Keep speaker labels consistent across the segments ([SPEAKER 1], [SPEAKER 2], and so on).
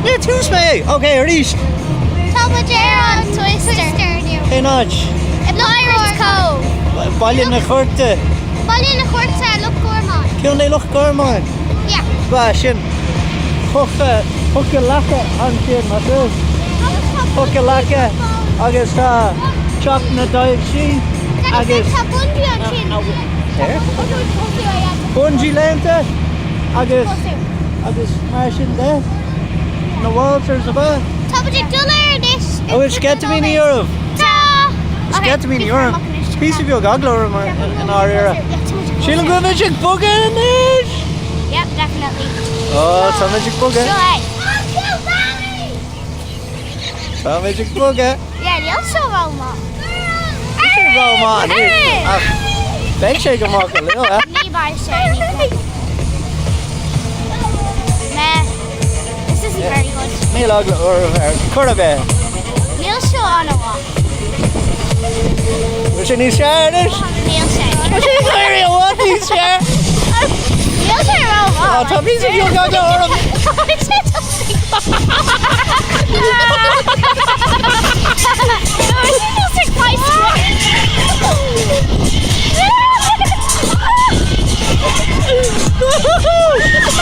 [SPEAKER 1] Níor thomhais mé é! Ok, arís!
[SPEAKER 2] Tá muid ar an Twister inniu.
[SPEAKER 1] Cén áit?
[SPEAKER 2] I Pirates Cove.
[SPEAKER 1] Baile na Cúirte.
[SPEAKER 2] Baile na Cúirte, Loch Gormáin.
[SPEAKER 1] Contae Loch Gormáin.
[SPEAKER 2] Yeah.
[SPEAKER 1] Ba sin Poca, Poca Leaca ansin, más ea? Poca Leaca agus tá Teach na dTaibhsí agus.
[SPEAKER 2] Tá bungee ansin.
[SPEAKER 1] Bungee léinte agus agus mar sin de. Na Walters ab ea?
[SPEAKER 2] Tá muid ag dul air anois.
[SPEAKER 1] An bhfuil sceitimíní oraibh?
[SPEAKER 2] Tá!
[SPEAKER 1] Sceitimíní orm. Píosa beag eagla orm i ndáiríre. Sílim go bhfuil muid ag bogadh anois!
[SPEAKER 2] Yep, definitely.
[SPEAKER 1] Ó, tá muid ag bogadh.
[SPEAKER 2] Seo é.
[SPEAKER 1] Tá muid ag bogadh.
[SPEAKER 2] Yeah, níl seo rómhaith.
[SPEAKER 1] Níl sé rómhaith anois, ach beidh sé go maith go luath.
[SPEAKER 2] Ní bheidh sé níos mó. Meh. This isn't very good.
[SPEAKER 1] Níl eagla orm ar chor ar bith.
[SPEAKER 2] Níl seo an-mhaith.
[SPEAKER 1] Bhfuil sé níos fearr anois?
[SPEAKER 2] Níl sé.
[SPEAKER 1] Tá sé ag éirí i bhfad níos fearr.
[SPEAKER 2] Níl sé rómhaith.
[SPEAKER 1] Á, tá píosa beag eagla orm.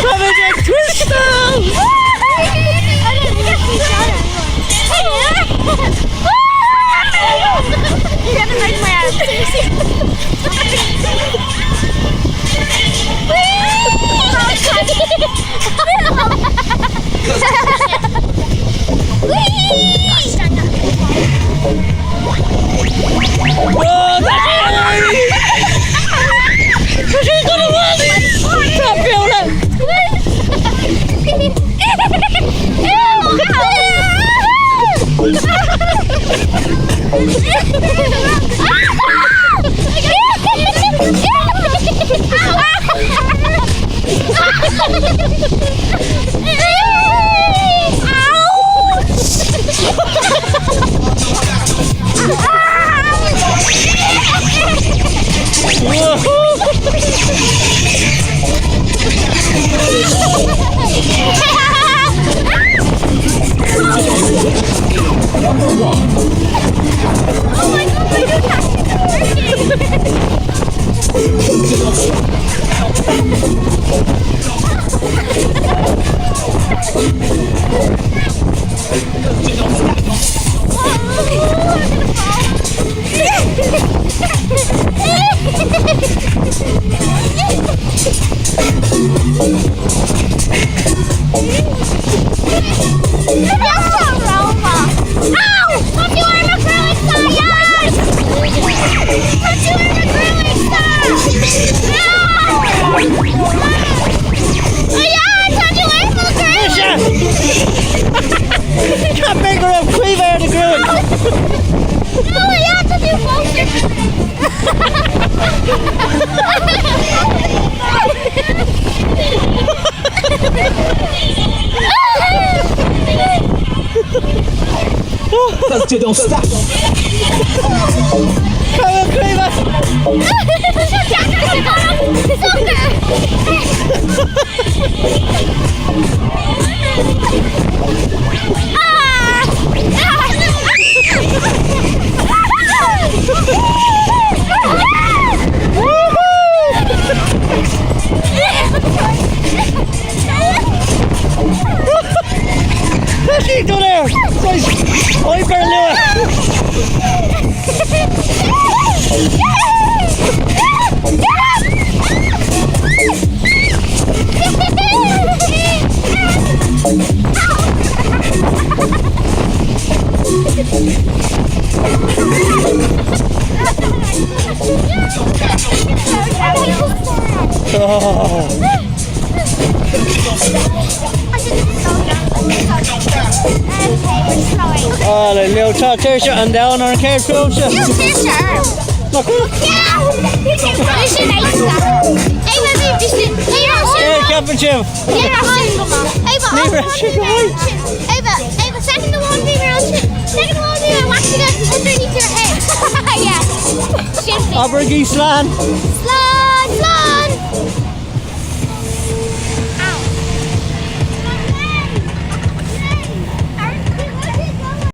[SPEAKER 1] Tá muid ag twisteáil! Cheap mé go raibh cuimhne ar do ghruaig! Cá bhfuil Caoimhe? Tá sí ag dul air! Oibre luath! Leo tá tuirse an domhain orm céard fúibhse? Nach bhfuil? Céard ceapann sibh? Ní raibh sé go maith. Abraigí slán!
[SPEAKER 2] Slán! Slán!